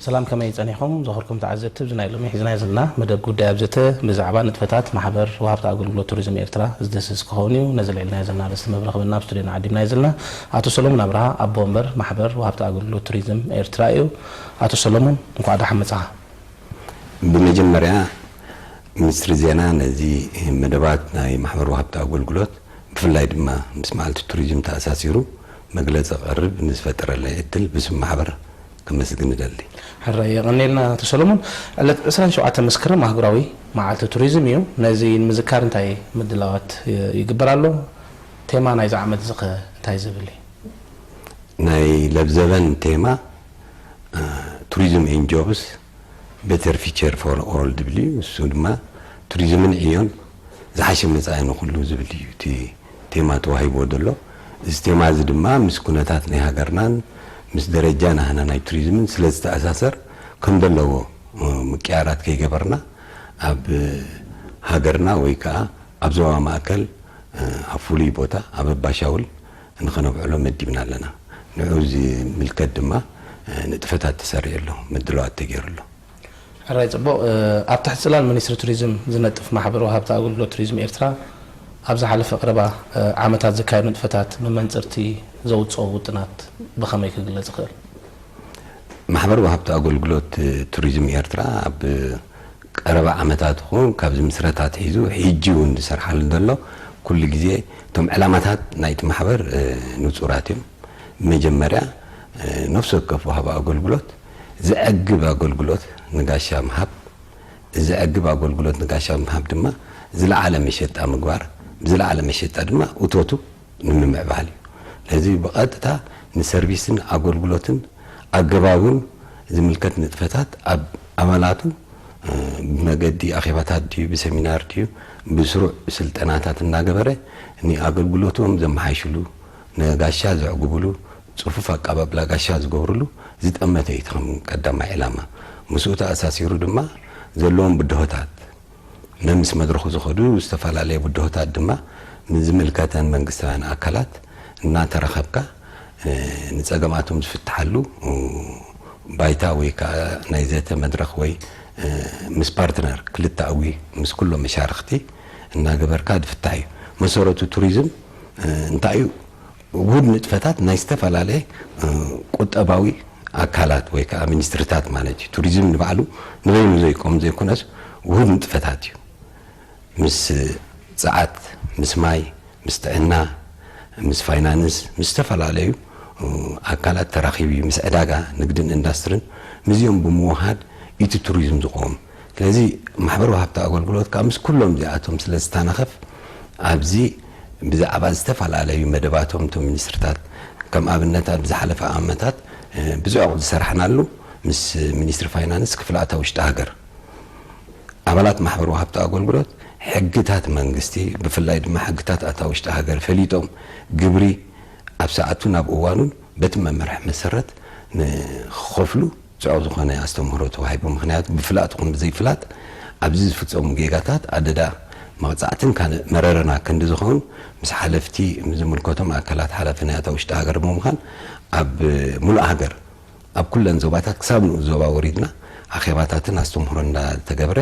ሰላም፣ ከመይ ጸኒሕኩም? ዘኽርኩም ተዓዘብቲ፣ ኣብዚ ናይ ሎሚ ሒዝናዮ ዘለና መደብ ጉዳይ ኣብ ዘተ ብዛዕባ ንጥፈታት ማሕበር ወሃብቲ ኣገልግሎት ቱሪዝም ኤርትራ ዝድህስስ ክኸውን እዩ። ነዚ ልዕልናዮ ዘለና ኣርእስቲ መብርኺ ብና ኣብ ስቱድዮና ዓዲምናዮ ዘለና ኣቶ ሰሎሙን ኣብርሃ፣ ኣቦ ወንበር ማሕበር ወሃብቲ ኣገልግሎት ቱሪዝም ኤርትራ እዩ። ኣቶ ሰሎሙን፣ እንኳዕ ደሓን መጻኻ። ብመጀመርያ፣ ሚኒስትሪ ዜና ነዚ መደባት ናይ ማሕበር ወሃብቲ ኣገልግሎት፣ ብፍላይ ድማ ምስ መዓልቲ ቱሪዝም ተኣሳሲሩ መግለጺ ክቐርብ ንዝፈጠረለይ ዕድል ብስም ማሕበር ከመስግን እደሊ። ሕራይ የቐንየልና ኣቶ ሰሎሞን። ዕለት ዕስራን ሸውዓተን መስከረም ኣህጉራዊ መዓልቲ ቱሪዝም እዩ። ነዚ ንምዝካር እንታይ ምድላዋት ይግበር ኣሎ? ቴማ ናይዚ ዓመት እዚ ኸ እንታይ ዝብል እዩ? ናይ ለብዘበን ቴማ፣ እ፣ ቱሪዝም ኤን ጆብስ፣ ቤተር ፊቸር ፎር ኦል ዝብል እዩ። እሱ ድማ ቱሪዝምን ዕዮን ዝሓሸ መጻኢ ንኹሉ ዝብል እዩ እቲ ቴማ ተዋሂብዎ ዘሎ። እዚ ቴማ እዚ ድማ ምስ ኩነታት ናይ ሃገርናን ምስ ደረጃ ናህና ናይ ቱሪዝምን ስለ ዝተኣሳሰር፣ ከም ዘለዎ፣ እ፣ ምቅያራት ከይገበርና፣ ኣብ ሃገርና ወይ ከኣ ኣብ ዞባ ማእከል፣ እ፣ ኣብ ፍሉይ ቦታ ኣብ ኣባሻውል ንኸነብዕሎ መዲብና ኣለና። ንዑ ዝምልከት ድማ፣ እ፣ ንጥፈታት ተሰሪዑ ኣሎ፣ ምድላዋት ተገይሩ ኣሎ። ሕራይ ጽቡቕ። እ፣ ኣብ ትሕቲ ጽላል ሚኒስትሪ ቱሪዝም ዝነጥፍ ማሕበር ወሃብቲ ኣገልግሎት ቱሪዝም ኤርትራ ኣብ ዝሓለፈ ቀረባ፣ እ፣ ዓመታት ዘካየዱ ንጥፈታት መመንጽርቲ ዘውጽኦ ውጥናት ብኸመይ ክግለጽ ይኽእል? ማሕበር ወሃብቲ ኣገልግሎት ቱሪዝም ኤርትራ ኣብ ቀረባ ዓመታት ይኹን ካብዚ ምስረታ ኣትሒዙ ሕጂ እውን ዝሰርሓሉ ዘሎ፣ ኩሉ ግዜ እቶም ዕላማታት ናይቲ ማሕበር፣ እ፣ ንጹራት እዮም። መጀመርያ፣ እ፣ ነፍሲ ወከፍ ወሃቢ ኣገልግሎት ዘዕግብ ኣገልግሎት ንጋሻ ምሃብ፣ እዚ ዘዕግብ ኣገልግሎት ንጋሻ ምሃብ ድማ ዝለዓለ መሸጣ ምግባር፣ ብዝለዓለ መሸጣ ድማ እቶቱ ንምምዕባል እዩ። ስለዚ ብቐጥታ ንሰርቪስን ኣገልግሎትን ኣገባቡን ዝምልከት ንጥፈታት ኣብ ኣባላቱ፣ እ፣ ብመገዲ ኣኼባታት ድዩ፣ ብሰሚናር ድዩ፣ ብስሩዕ ስልጠናታት እናገበረ ንኣገልግሎቶም ዘመሓይሽሉ፣ ንጋሻ ዘዕግብሉ፣ ጽፉፍ ኣቀባብላ ጋሻ ዝገብርሉ ዝጠመተ እዩ እቲ ከም ቀዳማይ ዕላማ። ምስኡ ተኣሳሲሩ ድማ ዘለዎም ብድሆታት፣ መምስ መድረኹ ዝኸዱ ዝተፈላለየ ብድሆታት ድማ ንዝምልከተን መንግስታውያን ኣካላት እናተራኸብካ፣ እ፣ ንጸገማቶም ዝፍትሓሉ፣ እ፣ ባይታ ወይ ከኣ ናይ ዘተ መድረኽ ወይ፣ እ፣ ምስ ፓርትነር ክልተኣዊ ምስ ኩሎም መሻርኽቲ እናገበርካ ዝፍታሕ እዩ። መሰረቱ ቱሪዝም፣ እ፣ እንታይ እዩ? ውሁድ ንጥፈታት ናይ ዝተፈላለየ፣ እ፣ ቁጠባዊ ኣካላት ወይ ከኣ ሚኒስትሪታት ማለት እዩ። ቱሪዝም ንባዕሉ ንበይኑ ዘይቆም ዘይኮነስ ውሁድ ንጥፈታት እዩ። ምስ ጸዓት፣ ምስ ማይ፣ ምስ ጥዕና፣ ምስ ፋይናንስ፣ ምስ ዝተፈላለዩ፣ እ፣ ኣካላት ተራኺቡ እዩ። ምስ ዕዳጋ፣ ንግድን ኢንዳስትሪን፣ ምስዚኦም ብምውሃድ እቲ ቱሪዝም ዝቆም። ስለዚ ማሕበር ወሃብቲ ኣገልግሎት ከኣ ምስ ኩሎም እዚኣቶም ስለ ዝተናኸፍ፣ ኣብዚ ብዛዕባ ዝተፈላለዩ መደባቶም እቶም ሚኒስትሪታት፣ ከም ኣብነት ኣብ ዝሓለፈ ዓመታት፣ እ፣ ብጽዑቕ ዝሰራሕናሉ ምስ ሚኒስትሪ ፋይናንስ ክፍሊ ኣታዊ ውሽጢ ሃገር፣ ኣባላት ማሕበር ወሃብቲ ኣገልግሎት ሕግታት መንግስቲ፣ ብፍላይ ድማ ሕግታት ኣታዊ ውሽጢ ሃገር ፈሊጦም፣ ግብሪ ኣብ ሰዓቱ ናብ እዋኑን በቲ መመርሒ መሰረት ንክኸፍሉ ጽዑቕ ዝኾነ ኣስተምህሮ ተዋሂቡ። ምኽንያቱ ብፍላጥ ይኹን ብዘይፍላጥ ኣብዚ ዝፍጸሙ ጌጋታት ኣደዳ መቕጻዕትን ካልእ መረረና ክንዲ ዝኸውን ምስ ሓለፍቲ ዝምልከቶም ኣካላት ሓላፊ ናይ ኣታዊ ውሽጢ ሃገር ብምዃን ኣብ ሙሉእ ሃገር ኣብ ኩለን ዞባታት ክሳብ ንኡስ ዞባ ወሪድና ኣኼባታትን ኣስተምህሮ እንዳተገብረ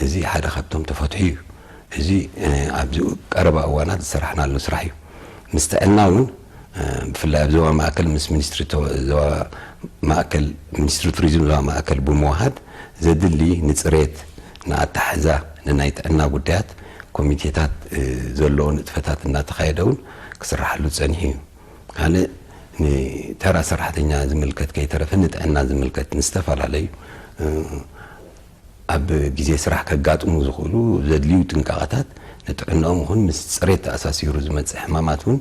እዚ ሓደ ካብቶም ተፈትሑ እዩ። እዚ፣ እ፣ ኣብዚ ቀረባ እዋናት ዝሰራሕናሉ ስራሕ እዩ። ምስ ጥዕና እውን፣ እ፣ ብፍላይ ኣብ ዞባ ማእከል ምስ ሚኒስትሪ ተ-፣ ዞባ ማእከል፣ ሚኒስትሪ ቱሪዝም ዞባ ማእከል ብምውሃድ ዘድሊ ንጽሬት፣ ንኣተሓሕዛ፣ ንናይ ጥዕና ጉዳያት ኮሚቴታት፣ እ፣ ዘለዎ ንጥፈታት እናተኻየደ እውን ክስራሓሉ ጸኒሑ እዩ። ካልእ ንተራ ሰራሕተኛ ዝምልከት ከይተረፈ ንጥዕና ዝምልከት ንዝተፈላለዩ፣ እ፣ ኣብ ግዜ ስራሕ ከጋጥሙ ዝኽእሉ ዘድልዩ ጥንቃቐታት ንጥዕናኦም ይኹን ምስ ጽሬት ተኣሳሲሩ ዝመጽእ ሕማማት እውን፣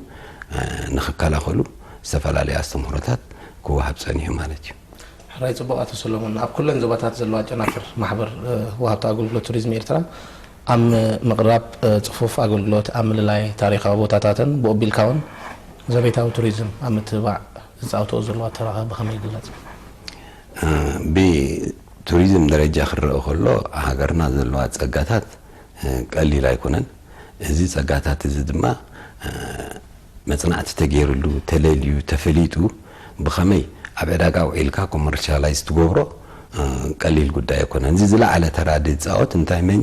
እ፣ ንኽከላኸሉ ዝተፈላለዩ ኣስተምህሮታት ክወሃብ ጸኒሑ ማለት እዩ። ሕራይ ጽቡቕ ኣቶ ሰሎሞን፣ ኣብ ኩለን ዞባታት ዘለዋ ጨናፍር ማሕበር፣ እ፣ ወሃብቲ ኣገልግሎት ቱሪዝም ኤርትራ ኣብ ምቕራብ ጽፉፍ ኣገልግሎት፣ ኣብ ምልላይ ታሪኻዊ ቦታታትን ብኡ ኣቢልካ እውን ዘቤታዊ ቱሪዝም ኣብ ምትብባዕ ዝጻወትኦ ዘለዋ ተራ ከ ብኸመይ ይግለጽ? ብቱሪዝም ደረጃ ክረአ ከሎ፣ ሃገርና ዘለዋ ጸጋታት ቀሊል ኣይኮነን። እዚ ጸጋታት እዚ ድማ መጽናዕቲ ተገይርሉ፣ ተለልዩ፣ ተፈሊጡ ብኸመይ ኣብ ዕዳጋ ኣውዒልካ ኮመርሻላይዝ ትገብሮ ቀሊል ጉዳይ ኣይኮነን። እዚ ዝለዓለ ተራ ዝጻወት እንታይ መን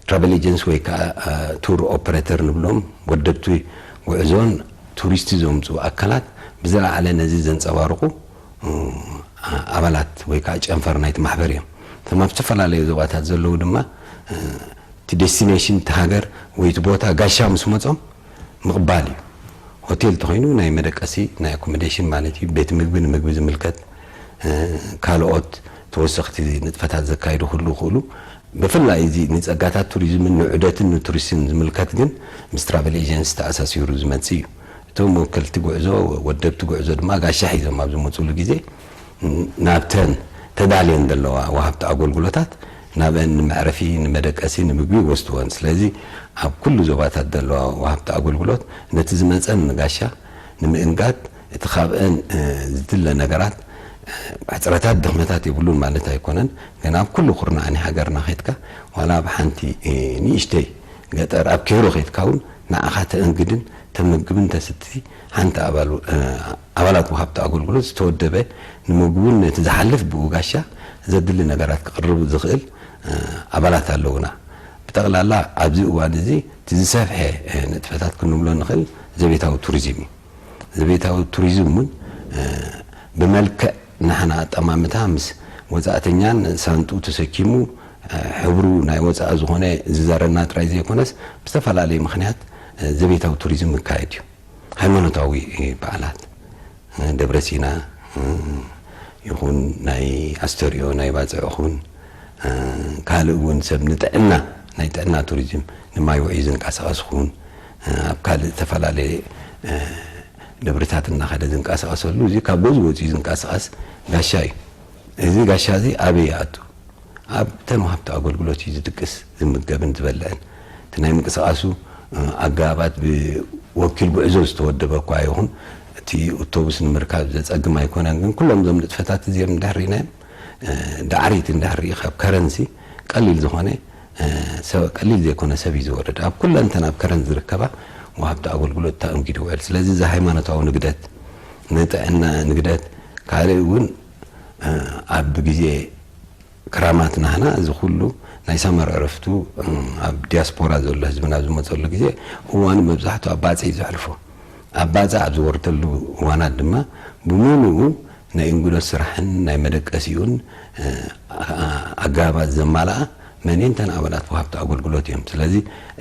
ትራቨል ኤጀንሲ ወይ ከዓ ቱር ኦፐሬተር ንብሎም ወደብቲ ጉዕዞን ቱሪስት ዘምፅኡ ኣካላት ብዝለዓለ ነዚ ዘንፀባርቑ ኣባላት ወይ ከዓ ጨንፈር ናይቲ ማሕበር እዮም። እቶም ኣብ ዝተፈላለዩ ዞባታት ዘለዉ ድማ እቲ ዴስቲኔሽን፣ እቲ ሃገር ወይ እቲ ቦታ ጋሻ ምስ መፆም ምቕባል እዩ። ሆቴል ተኾይኑ ናይ መደቀሲ፣ ናይ ኣኮሞዴሽን ማለት እዩ፣ ቤት ምግቢ፣ ንምግቢ ዝምልከት ካልኦት ተወሰኽቲ ንጥፈታት ዘካይዱ ክህሉ ይኽእሉ። ብፍላይ እዚ ንጸጋታት ቱሪዝምን ንዑደትን ንቱሪስትን ዝምልከት ግን ምስ ትራቨል ኤጀንሲ ተኣሳሲሩ ዝመጽእ እዩ። እቶም ወከልቲ ጉዕዞ፣ ወደብቲ ጉዕዞ ድማ ጋሻ ሒዞም ኣብ ዝመጽሉ ግዜ ናብተን ተዳልየን ዘለዋ ወሃብቲ ኣገልግሎታት ናብአን ንመዕረፊ፣ ንመደቀሲ፣ ንምግቢ ይወስድወን። ስለዚ ኣብ ኩሉ ዞባታት ዘለዋ ወሃብቲ ኣገልግሎት ነቲ ዝመጸን ንጋሻ ንምእንጋድ እቲ ካብአን ዝድለ ነገራት ሕፅረታት ድኽመታት የብሉን ማለት ኣይኮነን። ግን ኣብ ኩሉ ኩርናዕ ናይ ሃገርና ከይድካ ዋላ ኣብ ሓንቲ ንእሽተይ ገጠር ኣብ ኬሮ ከይድካ እውን ንዓኻ ተእንግድን ተመግብን ተስቲ ሓንቲ ኣባላት ወሃብቲ ኣገልግሎት ዝተወደበ ንምግቡን ነቲ ዝሓልፍ ብኡ ጋሻ ዘድሊ ነገራት ክቕርብ ዝኽእል ኣባላት ኣለውና። ብጠቕላላ ኣብዚ እዋን እዚ እቲ ዝሰፍሐ ንጥፈታት ክንብሎ ንኽእል ዘቤታዊ ቱሪዝም እዩ። ዘቤታዊ ቱሪዝም እውን ብመልክዕ ናሕና ኣጠማምታ ምስ ወፃእተኛን ሳንጡ ተሰኪሙ ሕብሩ ናይ ወፃኢ ዝኾነ ዝዘረና ጥራይ ዘይኮነስ ብዝተፈላለየ ምኽንያት ዘቤታዊ ቱሪዝም ይካየድ እዩ። ሃይማኖታዊ በዓላት ደብረ ሲና ይኹን ናይ ኣስተርእዮ ናይ ባፅዕ ኹን ካልእ እውን ሰብ ንጥዕና ናይ ጥዕና ቱሪዝም ንማይ ውዒ ዝንቀሳቐስ ኹን ኣብ ካልእ ዝተፈላለየ ደብርታት እናኸደ ዝንቀሳቐሰሉ እዚ ካብ ገዝ ወፂኡ ዝንቀሳቐስ ጋሻ እዩ። እዚ ጋሻ እዚ ኣበይ ይኣቱ? ኣብተን ወሃብቲ ኣገልግሎት እዩ ዝድቅስ ዝምገብን ዝበልዕን። እቲ ናይ ምንቅስቃሱ ኣገባባት ብወኪል ጉዕዞ ዝተወደበ እኳ ይኹን እቲ ኣውቶቡስ ንምርካብ ዘፀግም ኣይኮነን። ግን ኩሎም እዞም ንጥፈታት እዚኦም እንድሕር ርኢናዮም ዳዕሪት እንድሕር ርኢ ካብ ከረንሲ ቀሊል ዝኾነ ሰብ ቀሊል ዘይኮነ ሰብ እዩ ዝወርድ። ኣብ ኩለን እተን ኣብ ከረን ዝርከባ ወሃብቲ ኣገልግሎት ተኣንጊዱ ይውዕል። ስለዚ እዚ ሃይማኖታዊ ንግደት፣ ንጥዕና ንግደት፣ ካልእ እውን ኣብ ግዜ ክራማት ናህና እዚ ኩሉ ናይ ሰመር ዕረፍቱ ኣብ ዲያስፖራ ዘሎ ህዝብና ኣብ ዝመፀሉ ግዜ እዋኑ መብዛሕትኡ ኣብ ባፅዕ እዩ ዘሕልፎ። ኣብ ባፅዕ ኣብ ዝወርደሉ እዋናት ድማ ብምሉኡ ናይ እንግዶ ስራሕን ናይ መደቀሲኡን ኣገባባት ዘማልኣ መን እየን? እተን ኣባላት ወሃብቲ ኣገልግሎት እዮም። ስለዚ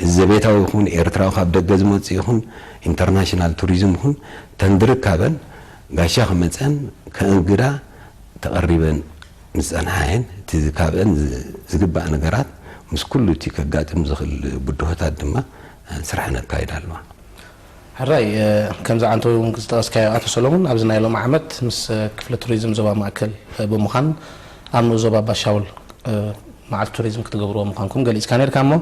እዚ ዘቤታዊ ይኹን ኤርትራዊ ካብ ደገ ዝመፅእ ይኹን ኢንተርናሽናል ቱሪዝም ይኹን ተንድርካበን ጋሻ ክመፀን ከእንግዳ ተቐሪበን ምስ ጸንሓ እየን እቲ ካብአን ዝግባእ ነገራት ምስ ኩሉ እቲ ከጋጥም ዝኽእል ብድሆታት ድማ ስራሕ ነካይድ ኣለዋ። ሕራይ ከምዚ ዓንተው እውን ዝጠቐስካዮ ኣቶ ሰሎሙን ኣብዚ ናይ ሎም ዓመት ምስ ክፍሊ ቱሪዝም ዞባ ማእከል ብምዃን ኣብ ንኡስ ዞባ ኣባሻውል መዓልቲ ቱሪዝም ክትገብርዎ ምዃንኩም ገሊጽካ ነርካ እሞ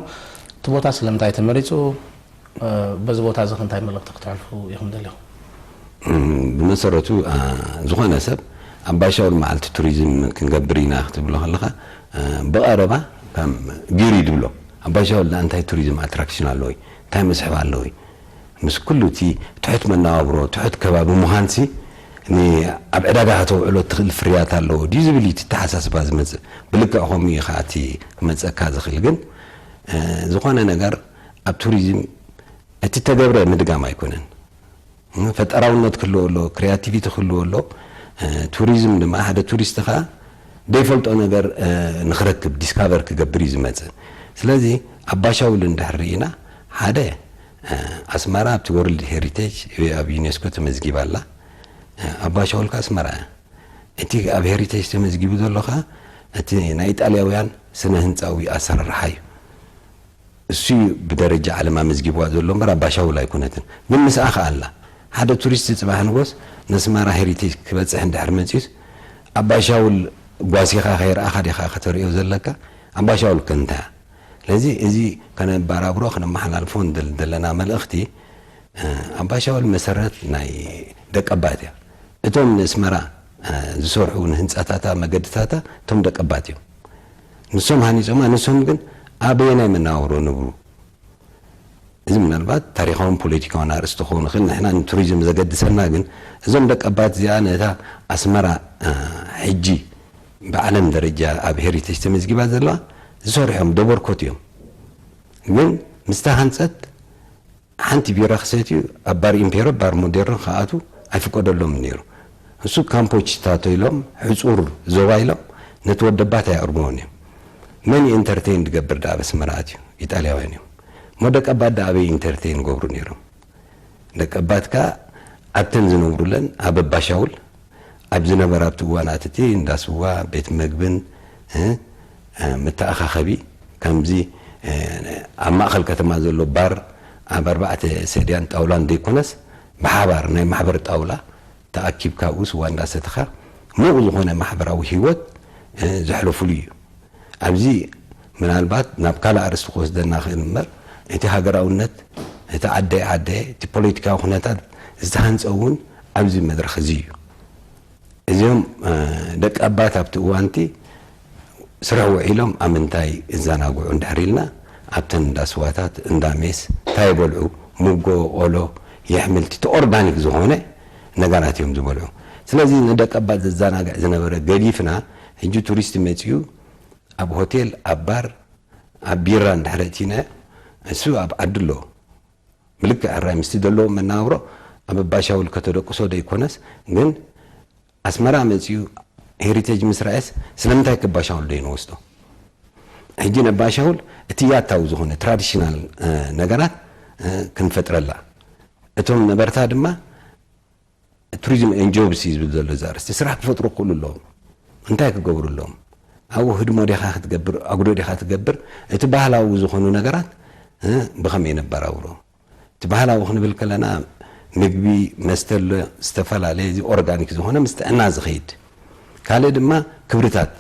እቲ ቦታ ስለምንታይ ተመሪጹ? በዚ ቦታ እዚ እንታይ መልእኽቲ ክትሕልፉ ኢኹም ደሊኹም? ብመሰረቱ ዝኾነ ሰብ ኣባሻውል መዓልቲ ቱሪዝም ክንገብር ኢና ክትብሎ ከለኻ ብቐረባ ከም ጊሪ ድብሎ ኣባሻውል እንታይ ቱሪዝም ኣትራክሽን ኣለወይ እንታይ መስሕብ ኣለወይ ምስ ኩሉ እቲ ትሑት መነባብሮ ትሑት ከባቢ ምዃንሲ ኣብ ዕዳጋ ከተውዕሎ ትኽእል ፍርያት ኣለዎ ድዩ ዝብል እዩ እቲ ተሓሳስባ ዝመፅእ። ብልክዕ ከምኡ እዩ ከዓ እቲ ክመፀካ ዝኽእል ግን ዝኾነ ነገር ኣብ ቱሪዝም እቲ ተገብረ ምድጋም ኣይኮነን። ፈጠራውነት ክህልዎ ኣሎ፣ ክሪያቲቪቲ ክህልዎ ኣሎ። ቱሪዝም ድማ ሓደ ቱሪስት ከዓ ዘይፈልጦ ነገር ንክረክብ ዲስካቨር ክገብር እዩ ዝመፅእ። ስለዚ ኣባሻውል እንድሕር ርኢና ሓደ ኣስመራ ኣብቲ ወርልድ ሄሪቴጅ ኣብ ዩኔስኮ ተመዝጊባ ኣላ። ኣባሻውል ከዓ ኣስመራ እያ። እቲ ኣብ ሄሪቴጅ ተመዝጊቡ ዘሎ ከዓ እቲ ናይ ኢጣልያውያን ስነ ህንፃዊ ኣሰራርሓ እዩ። እሱ እዩ ብደረጃ ዓለም ኣመዝጊብዋ ዘሎ እምበር ኣባሻውል ኣይኮነትን። ግን ምስኣ ከኣ ኣላ። ሓደ ቱሪስት ጽባሕ ንጎስ ነስመራ ሄሪቴጅ ክበጽሕ እንድሕር መጺኡስ ኣባሻውል ጓሲኻ ከይረኣኻ ዲኻ ከተርእዮ ዘለካ? ኣባሻውል ከ እንታይ እያ? ስለዚ እዚ ከነባራብሮ፣ ከነመሓላልፎ ንደል ዘለና መልእኽቲ፣ ኣባሻውል መሰረት ናይ ደቀባት እያ። እቶም ንእስመራ ዝሰርሑ ንህንፃታታ፣ መገድታታ፣ እቶም ደቀባት እዮም። ንሶም ሃኒፆማ። ንሶም ግን ኣበየናይ መናብሮ ንብሩ? እዚ ምናልባት ታሪኻውን ፖለቲካውን ኣርእስቲ ክኸውን ይኽእል። ንሕና ንቱሪዝም ዘገድሰና ግን እዞም ደቀባት እዚኣ ነታ ኣስመራ ሕጂ ብዓለም ደረጃ ኣብ ሄሪቴጅ ተመዝጊባ ዘለዋ ዝሰርሖም ደበርኮት እዮም። ግን ምስ ተሃንፀት ሓንቲ ቢራ ክሰትዩ ኣብ ባር ኢምፔሮ፣ ባር ሞዴርኖ ክኣቱ ኣይፍቀደሎም ነይሩ። እሱ ካምፖ ቺታቶ ኢሎም፣ ሕፁር ዞባ ኢሎም ነቲ ወደባት ኣይኣቕርብዎን እዮም። መን ኢንተርቴን ዝገብር ደኣ ኣብ ኣስመራ ኣትዩ? ኢጣልያውያን እዮም። እሞ ደቀባት ደኣ ኣበይ ኢንተርቴን ይገብሩ ነይሮም? ደቀባት ከኣ ኣብተን ዝነብሩለን ኣብ ኣባሻውል ኣብ ዝነበረ ኣብቲ እዋናት እቲ እንዳ ስዋ፣ ቤት መግብን፣ እ፣ እ፣ መተኣኻኸቢ፣ ከምዚ፣ እ፣ ኣብ ማእኸል ከተማ ዘሎ ባር ኣብ ኣርባዕተ ሰድያን ጣውላን ዘይኮነስ ብሓባር ናይ ማሕበር ጣውላ ተኣኪብካ ኣብኡ ስዋ እንዳሰተኻ ምዉቕ ዝኾነ ማሕበራዊ ህይወት፣ እ፣ ዘሕለፉሉ እዩ። ኣብዚ ምናልባት ናብ ካልእ ኣርእስቲ ክወስደና ክእል እምበር፣ እቲ ሃገራውነት፣ እቲ ዓደይ ዓደ፣ እቲ ፖለቲካዊ ኩነታት ዝተሃንጸ እውን ኣብዚ መድረኽ እዚ እዩ። እዚኦም፣ እ፣ ደቂ ኣባት ኣብቲ እዋንቲ ስራሕ ውዒሎም ኣብ ምንታይ ይዘናግዑ እንድሕር ኢልና፣ ኣብተን እንዳ ስዋታት፣ እንዳ ሜስ፣ እንታይ ይበልዑ? ሙጎ፣ ቆሎ፣ የሕምልቲ፣ እቲ ኦርጋኒክ ዝኾነ ነገራት እዮም ዝበልዑ። ስለዚ ንደቂ ኣባት ዘዘናግዕ ዝነበረ ገዲፍና፣ ሕጂ ቱሪስት መጺኡ ኣብ ሆቴል፣ ኣብ ባር፣ ኣብ ቢራ እንድሕር እቲና፣ እሱ ኣብ ዓዲ ኣሎ። ብልክዕ ሕራይ ምስቲ ዘለዎ መናብሮ ኣብ ኣባሻውል ከተደቅሶ ደይኮነስ፣ ግን ኣስመራ መጺኡ ሄሪቴጅ ምስ ረኣየስ ስለምንታይ ከባሻውል ደይንወስዶ? ሕጂ ነባሻውል እቲ ያታዊ ዝኾነ ትራዲሽናል፣ እ፣ ነገራት፣ እ፣ ክንፈጥረላ፣ እቶም ነበርታ ድማ ቱሪዝም ኤንድ ጆብስ እዩ ዝብል ዘሎ እዚ ኣርእስቲ። ስራሕ ክፈጥሩ ክኽእሉ ኣለዎም። እንታይ ክገብሩ ኣለዎም? ኣብኡ ህድሞ ዲኻ ክትገብር፣ ኣጉዶ ዲኻ ትገብር? እቲ ባህላዊ ዝኾኑ ነገራት፣ እ፣ ብኸመይ ነበራብሮ? እቲ ባህላዊ ክንብል ከለና ምግቢ፣ መስተ ኣሎ፣ ዝተፈላለየ፣ እዚ ኦርጋኒክ ዝኾነ ምስ ጥዕና ዝኸይድ። ካልእ ድማ ክብርታት፣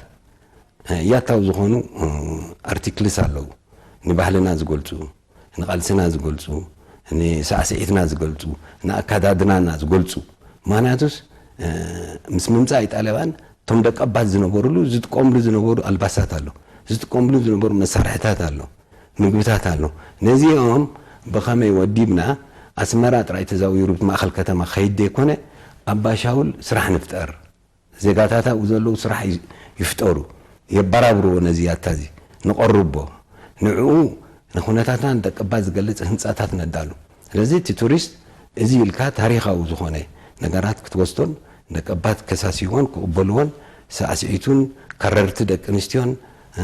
እ፣ ያታዊ ዝኾኑ፣ እ፣ ኣርቲክልስ ኣለዉ። ንባህልና ዝገልጹ፣ ንቓልስና ዝገልጹ፣ ንሳዕስዒትና ዝገልጹ፣ ንኣከዳድናና ዝገልጹ። ምኽንያቱስ፣ እ፣ ምስ ምምጻእ ኢጣልያውያን እቶም ደቀባት ዝነበሩሉ ዝጥቀምሉ ዝነበሩ ኣልባሳት ኣሎ፣ ዝጥቀምሉ ዝነበሩ መሳርሕታት ኣሎ፣ ምግብታት ኣሎ። ነዚኦም ብኸመይ ወዲብና ኣስመራ ጥራይ ተዛዊሩ ማእኸል ከተማ ከይድ ዘይኮነ፣ ኣባሻውል ስራሕ ንፍጠር። ዜጋታት ኣብኡ ዘለዉ ስራሕ ይ-፣ ይፍጠሩ፣ የበራብርዎ፣ ነዚ ያታ እዚ ንቐርቦ፣ ንዕኡ ንኹነታትና ንደቀባት ዝገልጽ ህንጻታት ነዳሉ። ስለዚ እቲ ቱሪስት እዚ ኢልካ ታሪኻዊ ዝኾነ ነገራት ክትወስዶን ደቀባት ከሳስይዎን ክቕበልዎን ሳዕስዒቱን ከረርቲ ደቂ ኣንስትዮን፣ እ፣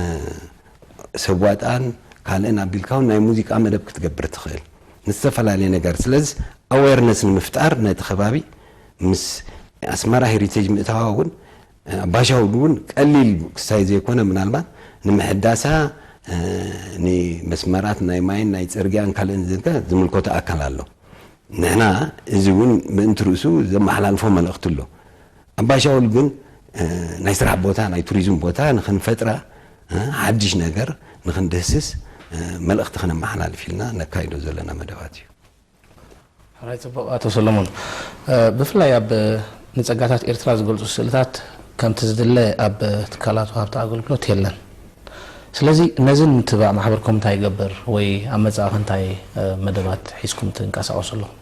ሰዋጣን ካልእን ኣቢልካ እውን ናይ ሙዚቃ መደብ ክትገብር ትኽእል። ንዝተፈላለየ ነገር። ስለዚ ኣዌርነስ ንምፍጣር ነቲ ከባቢ ምስ ኣስመራ ሄሪቴጅ ምእታዋ እውን፣ ኣባሻውል እውን ቀሊል ክሳይ ዘይኮነ፣ ምናልባት ንምሕዳሳ፣ እ፣ ንመስመራት ናይ ማይን ናይ ጽርግያን ካልእን ዝልከ ዝምልከቶ ኣካል ኣሎ። ንሕና እዚ እውን ምእንቲ ርእሱ ዘመሓላልፎ መልእኽቲ ኣሎ። ኣባሻውል ግን፣ እ፣ ናይ ስራሕ ቦታ፣ ናይ ቱሪዝም ቦታ ንኽንፈጥራ፣ እ፣ ሓድሽ ነገር ንኽንድህስስ፣ እ፣ መልእኽቲ ከነመሓላልፍ ኢልና ነካይዶ ዘለና መደባት እዩ። ሕራይ ጽቡቕ ኣቶ ሰለሞን። እ፣ ብፍላይ ኣብ ንጸጋታት ኤርትራ ዝገልጹ ስእልታት ከምቲ ዝድለ ኣብ ትካላት ወሃብቲ ኣገልግሎት የለን። ስለዚ ነዚ ንምትባዕ ማሕበርኩም እንታይ ይገብር ወይ ኣብ መጻኢ እንታይ፣ እ፣ መደባት ሒዝኩም ትንቀሳቐሱ ኣለኹም?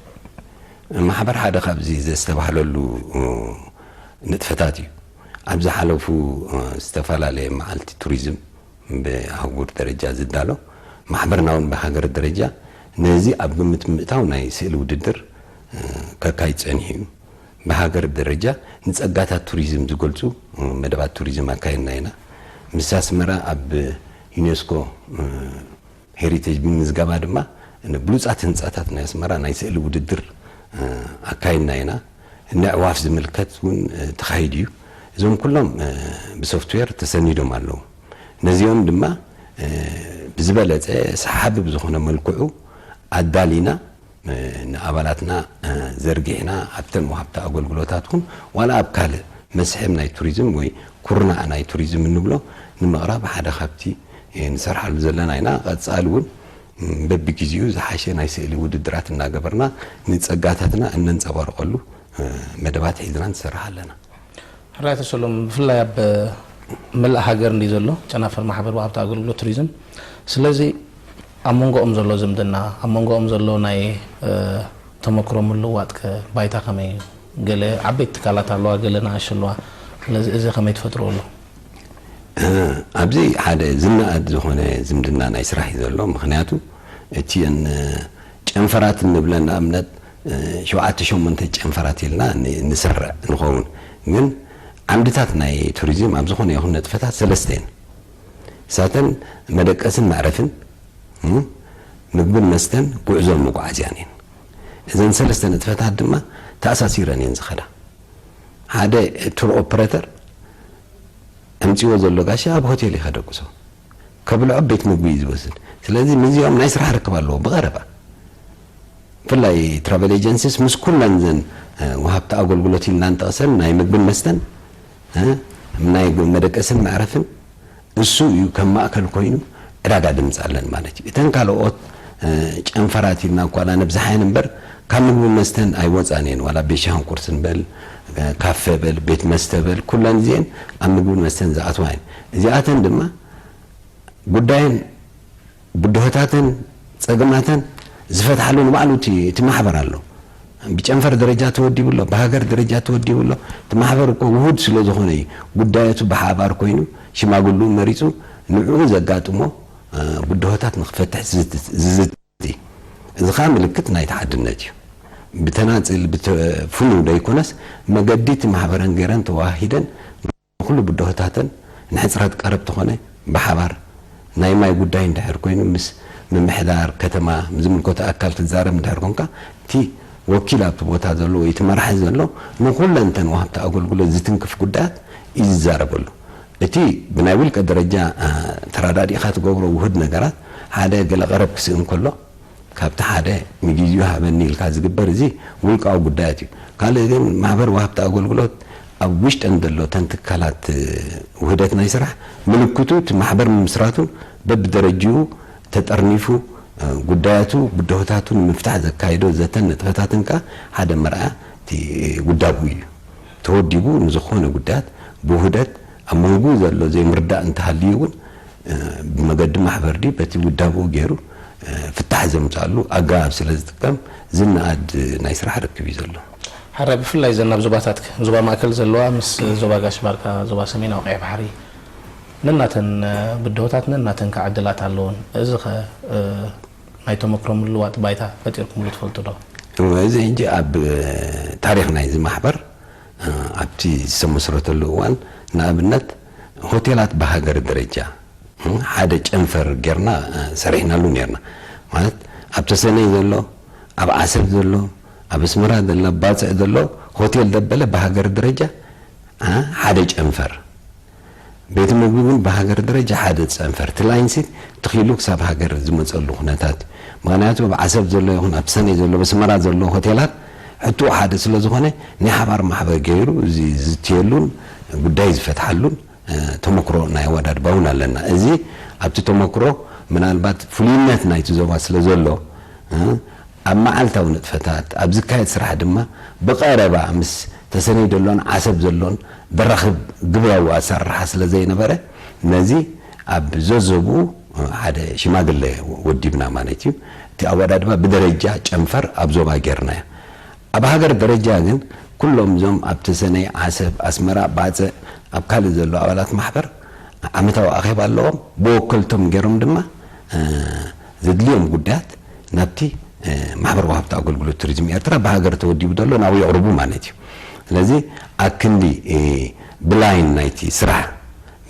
ማሕበር ሓደ ካብዚ ዘስተባህለሉ፣ እ፣ ንጥፈታት እዩ። ኣብ ዝሓለፉ፣ እ፣ ዝተፈላለየ መዓልቲ ቱሪዝም ብኣህጉር ደረጃ ዝዳሎ፣ ማሕበርና እውን ብሃገር ደረጃ ነዚ ኣብ ግምት ምእታው ናይ ስእሊ ውድድር፣ እ፣ ከካይድ ጸኒሑ እዩ። ብሃገር ደረጃ ንጸጋታት ቱሪዝም ዝገልጹ፣ እ፣ መደባት ቱሪዝም ኣካይድና ኢና። ምስ ኣስመራ ኣብ ዩኔስኮ፣ እ፣ ሄሪቴጅ ብምምዝጋባ ድማ ንብሉጻት ህንጻታት ናይ ኣስመራ ናይ ስእሊ ውድድር፣ እ፣ ኣካይድና ኢና። ነዕዋፍ ዝምልከት እውን፣ እ፣ ተኻይዱ እዩ። እዞም ኩሎም፣ እ፣ ብሶፍትዌር ተሰኒዶም ኣለዉ። ነዚኦም ድማ፣ እ፣ ብዝበለጸ ሰሓቢ ብዝኾነ መልክዑ ኣዳሊና፣ እ፣ ንኣባላትና፣ እ፣ ዘርጊሕና ኣብተን ወሃብቲ ኣገልግሎታት ኹን ዋላ ኣብ ካልእ መስሕብ ናይ ቱሪዝም ወይ ኩርናዕ ናይ ቱሪዝም እንብሎ ንምቕራብ ሓደ ካብቲ ንሰርሓሉ ዘለና ኢና። ቀጻሊ እውን በብግዜኡ ዝሓሸ ናይ ስእሊ ውድድራት እናገበርና ንጸጋታትና እነንጸባርቐሉ መደባት ሒዝና ንሰርሕ ኣለና። ሕራይ ተሰሎም ብፍላይ ኣብ መላእ ሃገር እንዲ ዘሎ ጨናፈር ማሕበር ወሃብቲ ኣገልግሎት ቱሪዝም። ስለዚ ኣብ መንጎኦም ዘሎ ዝምድና፣ ኣብ መንጎኦም ዘሎ ናይ ተመክሮ ምልዋጥ ከ ባይታ ከመይ እዩ? ገለ ዓበይቲ ትካላት ኣለዋ፣ ገለ ንኣሽቱ ኣለዋ። ስለዚ እዚ ከመይ ትፈጥርዎ ኣሎ? ኣብዚ ሓደ ዝነኣድ ዝኾነ ዝምድና ናይ ስራሕ እዩ ዘሎ። ምኽንያቱ እቲን ጨንፈራት እንብለን ንኣብነት ሸውዓተ ሸሞንተ ጨንፈራት ኢልና ንሰርዕ ንኸውን፣ ግን ዓምድታት ናይ ቱሪዝም ኣብ ዝኾነ ይኹን ነጥፈታት ሰለስተ እየን። እሳተን መደቀስን መዕረፍን፣ ምግብን መስተን፣ ጉዕዞን መጓዓዝያን እየን። እዘን ሰለስተ ነጥፈታት ድማ ተኣሳሲረን እየን ዝኸዳ። ሓደ ቱር ኦፕሬተር ኣምፂዎ ዘሎ ጋሻ ኣብ ሆቴል እዩ ከደቅሶ፣ ከብልዖ ቤት ምግቢ እዩ ዝወስድ። ስለዚ ምስዚኦም ናይ ስራሕ ርክብ ኣለዎ ብቐረባ። ብፍላይ ትራቨል ኤጀንሲስ ምስ ኩለን ዘን ወሃብቲ ኣገልግሎት ኢልና ንጠቕሰን ናይ ምግብን መስተን፣ ናይ መደቀስን መዕረፍን እሱ እዩ ከም ማእከል ኮይኑ ዕዳጋ ድምፃለን ማለት እዩ። እተን ካልኦት ጨንፈራት ኢልና እኳ ነብዝሓየን እምበር ካብ ምግብን መስተን ኣይወፃን እየን። ዋላ ቤት ሻሂን ቁርስን በል፣ ካፌ በል፣ ቤት መስተ በል፣ ኩለን እዚአን ኣብ ምግብን መስተን ዝኣትዋ እየን። እዚኣተን ድማ ጉዳየን ብድሆታተን ፀገማተን ዝፈትሓሉ ንባዕሉ እቲ ማሕበር ኣሎ። ብጨንፈር ደረጃ ተወዲቡ ኣሎ፣ ብሃገር ደረጃ ተወዲቡ ኣሎ። እቲ ማሕበር እኮ ውሁድ ስለ ዝኾነ እዩ ጉዳያቱ ብሓባር ኮይኑ ሽማግሉ መሪፁ ንዕኡ ዘጋጥሞ ብድሆታት ንክፈትሕ ዝዝቲ። እዚ ከዓ ምልክት ናይቲ ሓድነት እዩ። ብተናፅል ብፍኑ ዘይኮነስ መገዲ እቲ ማሕበረን ገይረን ተዋሂደን ንኩሉ ብድሆታተን ንሕፅረት ቀረብ ተኾነ ብሓባር ናይ ማይ ጉዳይ እንድሕር ኮይኑ ምስ ምምሕዳር ከተማ ዝምልከቶ ኣካል ትዛረብ እንድሕር ኮንካ እቲ ወኪል ኣብቲ ቦታ ዘሎ ወይ እቲ መራሒ ዘሎ ንኩለንተን ወሃብቲ ኣገልግሎት ዝትንክፍ ጉዳያት እዩ ዝዛረበሉ። እቲ ብናይ ውልቀ ደረጃ ተረዳዲእካ ትገብሮ ውሁድ ነገራት ሓደ ገለ ቀረብ ክስእን ከሎ ካብቲ ሓደ ንግዜኡ ሃበኒ ኢልካ ዝግበር እዚ ውልቃዊ ጉዳያት እዩ። ካልእ ግን ማሕበር ወሃብቲ ኣገልግሎት ኣብ ውሽጠን ዘሎ ተን ትካላት ውህደት ናይ ስራሕ ምልክቱ እቲ ማሕበር ምምስራቱ በብደረጅኡ ተጠርኒፉ ጉዳያቱ ብድሆታቱ ንምፍታሕ ዘካይዶ ዘተን ንጥፈታትን ከኣ ሓደ መርኣያ እቲ ውዳቡ እዩ። ተወዲቡ ንዝኾነ ጉዳያት ብውህደት ኣብ መንጉ ዘሎ ዘይምርዳእ እንተሃልዩ እውን ብመገዲ ማሕበር ድዩ በቲ ውዳብኡ ገይሩ ፍታሕ ዘምፅኣሉ ኣገባብ ስለ ዝጥቀም ዝነኣድ ናይ ስራሕ ርክብ እዩ ዘሎ። ሓራይ ብፍላይ ዘን ኣብ ዞባታት ዞባ ማእከል ዘለዋ ምስ ዞባ ጋሽ ባርካ ዞባ ሰሜናዊ ቀይሕ ባሕሪ ነናተን ብድሆታት ነናተን ከ ዕድላት ኣለውን። እዚ ኸ ናይ ተመክሮ ምልዋጥ ባይታ ፈጢርኩምሉ ትፈልጡ ዶ? እዚ ሕጂ ኣብ ታሪኽ ናይዚ ማሕበር ኣብቲ ዝተመስረተሉ እዋን ንኣብነት ሆቴላት ብሃገር ደረጃ ሓደ ጨንፈር ጌርና ሰሪሕናሉ ኔርና። ማለት ኣብ ተሰነይ ዘሎ፣ ኣብ ዓሰብ ዘሎ፣ ኣብ ኣስመራ ዘሎ፣ ኣብ ባጽዕ ዘሎ ሆቴል ደበለ ብሃገር ደረጃ ሓደ ጨንፈር፣ ቤት ምግቢ እውን ብሃገር ደረጃ ሓደ ጸንፈር፣ እቲ ላይንሲት ትኺሉ ክሳብ ሃገር ዝመጸሉ ኩነታት። ምኽንያቱ ኣብ ዓሰብ ዘሎ ይኹን ኣብ ተሰነይ ዘሎ፣ ኣብ ኣስመራ ዘሎ ሆቴላት ሕትኡ ሓደ ስለ ዝኾነ ናይ ሓባር ማሕበር ገይሩ ዝዝትየሉን ጉዳይ ዝፈትሓሉን ተመክሮ ናይ ኣወዳድባ እውን ኣለና። እዚ ኣብቲ ተመክሮ ምናልባት ፍሉይነት ናይቲ ዞባ ስለ ዘሎ ኣብ መዓልታዊ ንጥፈታት ኣብ ዝካየድ ስራሕ ድማ ብቐረባ ምስ ተሰነይ ዘሎን ዓሰብ ዘሎን ዘራኽብ ግብራዊ ኣሰራርሓ ስለ ዘይነበረ ነዚ ኣብ ዘዘብኡ ሓደ ሽማግለ ወዲብና ማለት እዩ። እቲ ኣወዳድባ ብደረጃ ጨንፈር ኣብ ዞባ ጌርናዮ። ኣብ ሃገር ደረጃ ግን ኩሎም እዞም ኣብ ተሰነይ፣ ዓሰብ፣ ኣስመራ፣ ባጽዕ ኣብ ካልእ ዘለዉ ኣባላት ማሕበር ዓመታዊ ኣኼባ ኣለዎም። ብወከልቶም ገይሮም ድማ ዘድልዮም ጉዳያት ናብቲ ማሕበር ወሃብቲ ኣገልግሎት ቱሪዝም ኤርትራ ብሃገር ተወዲቡ ዘሎ ናብኡ የቕርቡ ማለት እዩ። ስለዚ ኣክንዲ ብላይን ናይቲ ስራሕ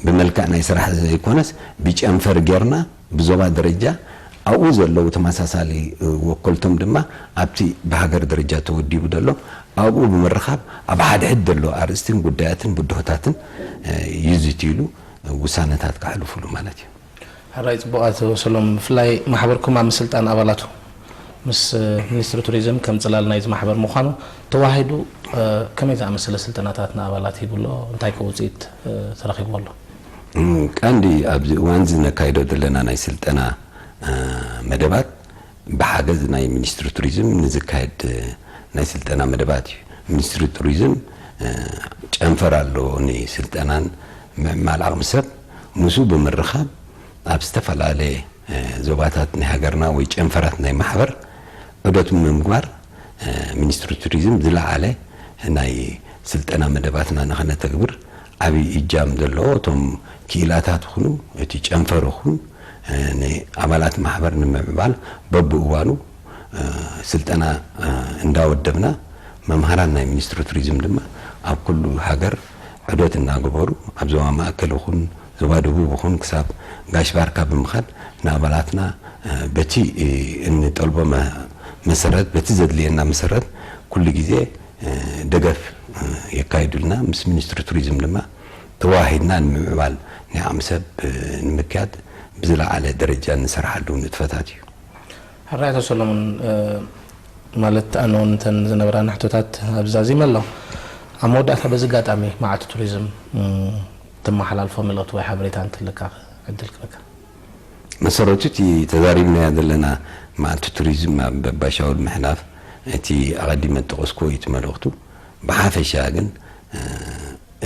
ብመልክዕ ናይ ስራሕ ዘይኮነስ ብጨንፈር ጌርና ብዞባ ደረጃ ኣብኡ ዘለዉ ተመሳሳሊ ወከልቶም ድማ ኣብቲ ብሃገር ደረጃ ተወዲቡ ዘሎ ኣብኡ ብምርኻብ ኣብ ሓድሕድ ዘሎ ኣርእስትን ጉዳያትን ብድሆታትን ይዝትይሉ ውሳነታት ከሕልፉሉ ማለት እዩ። ሕራይ ጽቡቕ ኣቶ ሰሎም፣ ብፍላይ ማሕበርኩም ኣብ ምስልጣን ኣባላቱ ምስ ሚኒስትሪ ቱሪዝም ከም ጽላል ናይዚ ማሕበር ምዃኑ ተዋሂዱ ከመይ ዝኣመሰለ ስልጠናታት ንኣባላት ሂቡ ኣሎ? እንታይ ከ ውጽኢት ተረኺቡ ኣሎ? ቀንዲ ኣብዚ እዋን እዚ ነካይዶ ዘለና ናይ ስልጠና መደባት ብሓገዝ ናይ ሚኒስትሪ ቱሪዝም ንዝካየድ ናይ ስልጠና መደባት እዩ። ሚኒስትሪ ቱሪዝም ጨንፈር ኣለዎ ንስልጠናን ምዕማል ዓቕሚ ሰብ፣ ምስኡ ብምርኻብ ኣብ ዝተፈላለየ ዞባታት ናይ ሃገርና ወይ ጨንፈራት ናይ ማሕበር ዑደት ንምግባር ሚኒስትሪ ቱሪዝም ዝለዓለ ናይ ስልጠና መደባትና ንኸነተግብር ዓብዪ እጃም ዘለዎ፣ እቶም ክኢላታት ይኹኑ እቲ ጨንፈር ይኹን ንኣባላት ማሕበር ንምምዕባል በብእዋኑ ስልጠና እንዳወደብና፣ መምሃራን ናይ ሚኒስትሪ ቱሪዝም ድማ ኣብ ኩሉ ሃገር ዑደት እናገበሩ ኣብ ዞባ ማእከል ይኹን ዞባ ደቡብ ይኹን ክሳብ ጋሽ ባርካ ብምኻድ ንኣባላትና በቲ እንጠልቦ መሰረት፣ በቲ ዘድልየና መሰረት ኩሉ ግዜ ደገፍ የካይዱልና። ምስ ሚኒስትሪ ቱሪዝም ድማ ተዋሂድና ንምምዕባል ናይ ዓቕሚ ሰብ ንምክያድ ብዝለዓለ ደረጃ እንሰርሓሉ ንጥፈታት እዩ። ሕራይ ኣቶ ሰሎሞን፣ ማለት ኣነ እውን እተን ዝነበራና ሕቶታት ኣብዛዚመ ኣሎ። ኣብ መወዳእታ በዚ ኣጋጣሚ መዓልቲ ቱሪዝም ትመሓላልፎ መልእኽቲ ወይ ሓበሬታ እንተለካ ዕድል ክበካ። መሰረቱ እቲ ተዛሪብናዮ ዘለና መዓልቲ ቱሪዝም ኣብ በባሻውል ምሕላፍ እቲ ኣቐዲመ ጠቐስኩዎ እዩ እቲ መልእኽቱ። ብሓፈሻ ግን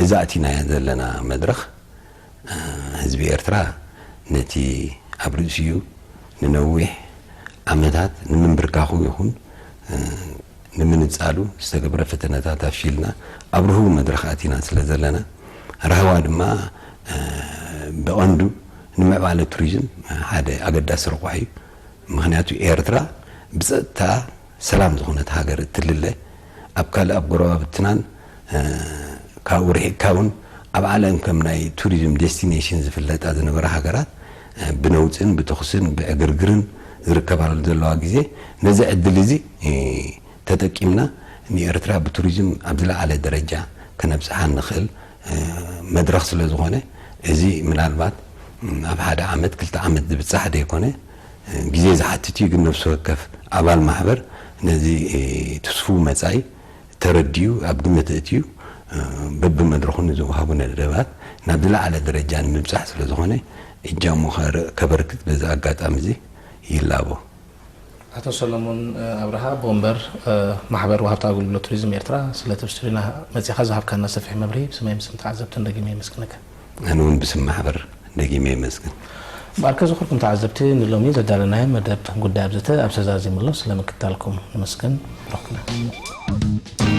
እዛ ኣቲናያ ዘለና መድረኽ ህዝቢ ኤርትራ ነቲ ኣብ ርእሲኡ ንነዊሕ ዓመታት ንምንብርካኹ ይኹን ንምንጻሉ ዝተገብረ ፈተነታት ኣፍሺልና ኣብ ርሁው መድረኽ ኣቲና ስለ ዘለና፣ ራህዋ ድማ ብቐንዱ ንምዕባለ ቱሪዝም ሓደ ኣገዳሲ ረቋሒ እዩ። ምኽንያቱ ኤርትራ ብጸጥታ ሰላም ዝኾነት ሃገር እትልለ፣ ኣብ ካልእ ኣብ ጎረባብትናን ካብኡ ርሒቕካ እውን ኣብ ዓለም ከም ናይ ቱሪዝም ዴስቲኔሽን ዝፍለጣ ዝነበራ ሃገራት ብነውጽን ብተኹስን ብዕግርግርን ዝርከባሉ ዘለዋ ግዜ፣ ነዚ ዕድል እዚ ተጠቂምና ንኤርትራ ብቱሪዝም ኣብ ዝለዓለ ደረጃ ከነብጽሓ እንኽእል መድረኽ ስለ ዝኾነ፣ እዚ ምናልባት ኣብ ሓደ ዓመት ክልተ ዓመት ዝብጻሕ ዘይኮነ ግዜ ዝሓትት እዩ። ግን ነፍሲ ወከፍ ኣባል ማሕበር ነዚ ትስፉው መጻኢ ተረዲኡ ኣብ ግምት ኣእትዩ በብመድረኹ ንዝወሃቡ መደባት ናብ ዝለዓለ ደረጃ ንምብጻሕ ስለ ዝኾነ እጃሙ ከበርክት በዚ ኣጋጣሚ እዚ ይላቦ። ኣቶ ሰሎሞን ኣብርሃ ኣቦ ወንበር ማሕበር ወሃብቲ ኣገልግሎት ቱሪዝም ኤርትራ ስለቲ ኣብ ስቱድዮና መጺኻ ዝሃብካና ሰፊሕ መብርሂ ብስመይ ብስም ተዓዘብትን ደጊመ የመስግነካ። ኣነ እውን ብስም ማሕበር ደጊመ የመስግን። እምበኣርከ ዝኸበርኩም ተዓዘብቲ ንሎሚ ዘዳለናዮ መደብ ጉዳይ ኣብ ዘተ ኣብዚ ተዛዚሙ ኣሎ። ስለ ምክትታልኩም ነመስግን። ብሩኽ ግዜ።